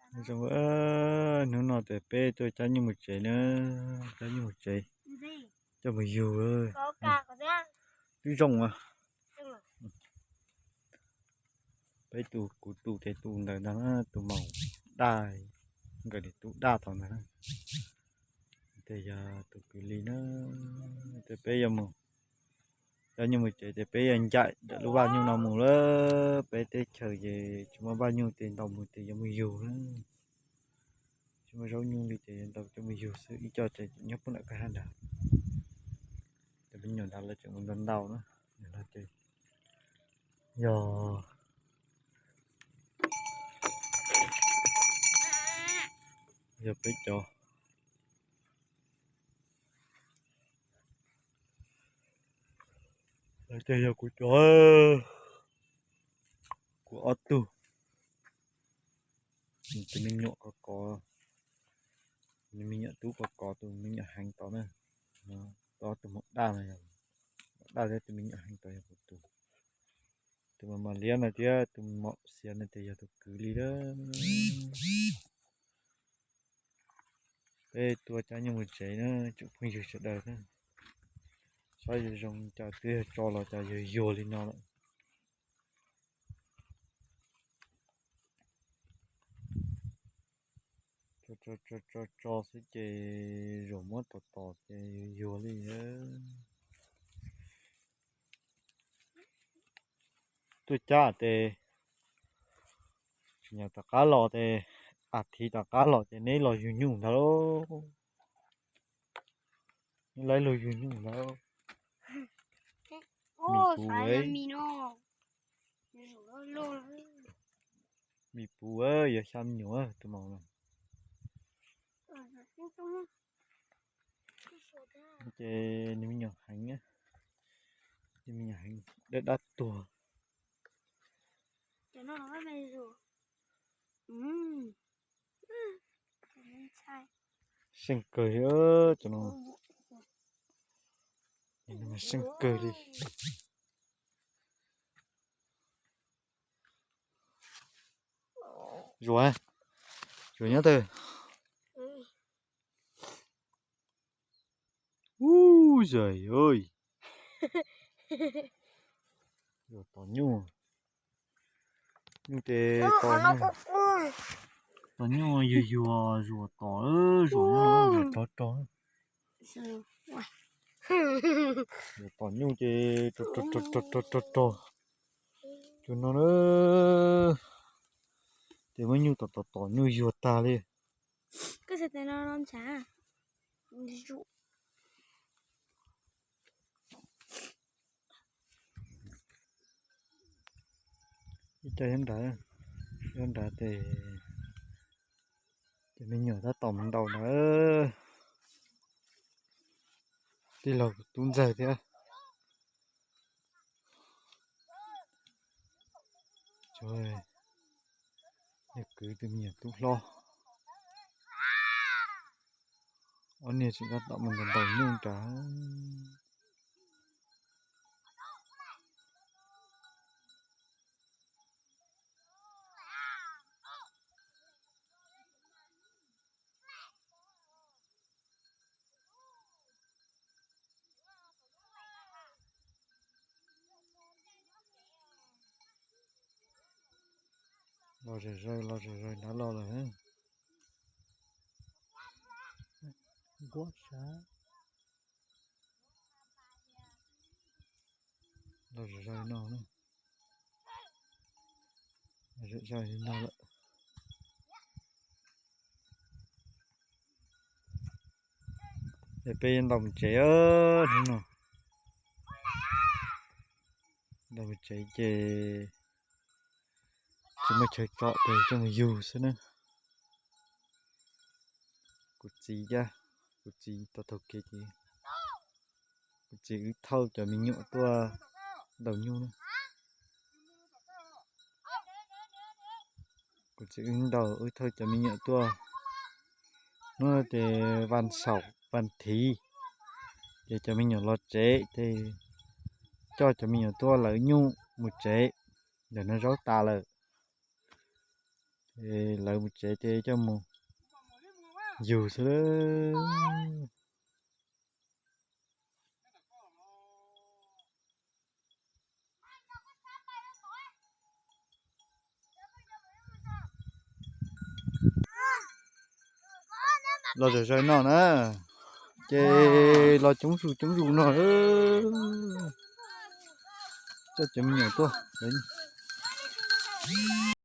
Zoo, hnub no ces peb tuaj cab nyuj mus tsev na, cab nyuj mus tsev, coj mus yug. Twb zoo a. Peb tus, kuv tus ces tus ntawd ntag na, tus maum daj, nkawd niam tub daj tod ntag na. Ces yog tus kwv Lis na, ces peb yuav mus, cab nyuj mus tsev ces peb yuav ncaim ntawm lub vaj nyuj no mus lawm. Peb teb chaws ces tsis muaj vaj nyuj ces ntaus mus ces yuav mus yug na. Tsis muaj zaub nyuj li ces yuav ntaus coj mus yug xwb, ib co ces nyob pub nram kwj ha nrad. Ces me nyuam nrad lawv tseem mus ntaus ntaus na. Ces yog, yog peb cov, lawv ces yog kuv cov, kuv ob tug, tus me nyuam kov kov, tus me nyuam tub kov kov tus me nyuam heev tod na. Tus ob tug maum daj no yog, maum daj thiab tus me nyuam heev tod yog kuv tus. Tus maum liab no thiab tus maum xiav no ces yog tus kwv Lis lawm. Peb tuaj cab nyuj mus tsev na, tsoom phooj ywg sawv daws na. Saib zoo zoo cas twb yog tso los cas yuag yuag li no lawm. Tso tso tso tso xwb ces zuam muab tom tom ces yuag yuag li. Tuaj cab ces, tsis nyam tom qab los ces, a thiv tom qab los ces neb los yug nyuj ntag lauj. Neb laib los yug nyuj ntag. Mis puv, mis puv, yog xya me nyuam tus maum no. Ces nws me nyuam heev, nws me nyuam heev dawb dab tuag. Seej kawg li, cov no seej kawg li. Zuam, zuam nyob twg? Ub, zais, zuam tom nyuj. Nyuj ces tom nyuj, tom nyuj yuag yuag, zuam tom, zuam nyob, zuam rog rog. Zuam tom nyuj ces rog rog rog rog rog. Tus no na, ces muab nyuj tom tom tom nyuj yuag tag li. Ib co nyob nrad, nyob nrad ces, ces me nyuam tab tom mus ntaus ntawd. Tij laug tub ntxawg thiab. Nws kwv tus me nyuam tub hlob. Ob niag tseem tab tom mus ntaus ntaus nyuj nrad. Los zom zaws, los zom zaws nrad los lawm. Nquab sab. Los zom zaws no, zom zaws li no lawm. Es peb ntaus mus tsev hnub no. Ntaus mus tsev ces tsis muaj chaw tso ces coj mus yug xwb na. Kuv txiv thiab, kuv txiv tau taug kev ces kuv txiv wb thauj cov me nyuam tuaj ntaus nyuj na. Kuv txiv wb ntaus, wb thauj cov me nyuam tuaj. Hnub no ces vas xaum vas thiv, ces cov me nyuam los tsev ces coj cov me nyuam tuaj lawv nyuj mus tsev. Ntawm no zaub tas lawm. Lawv mus tsev ces coj mus yug xwb. Los zom zaws no na, ces los coob zus coob zus no. Coj cov me nyuam tuaj.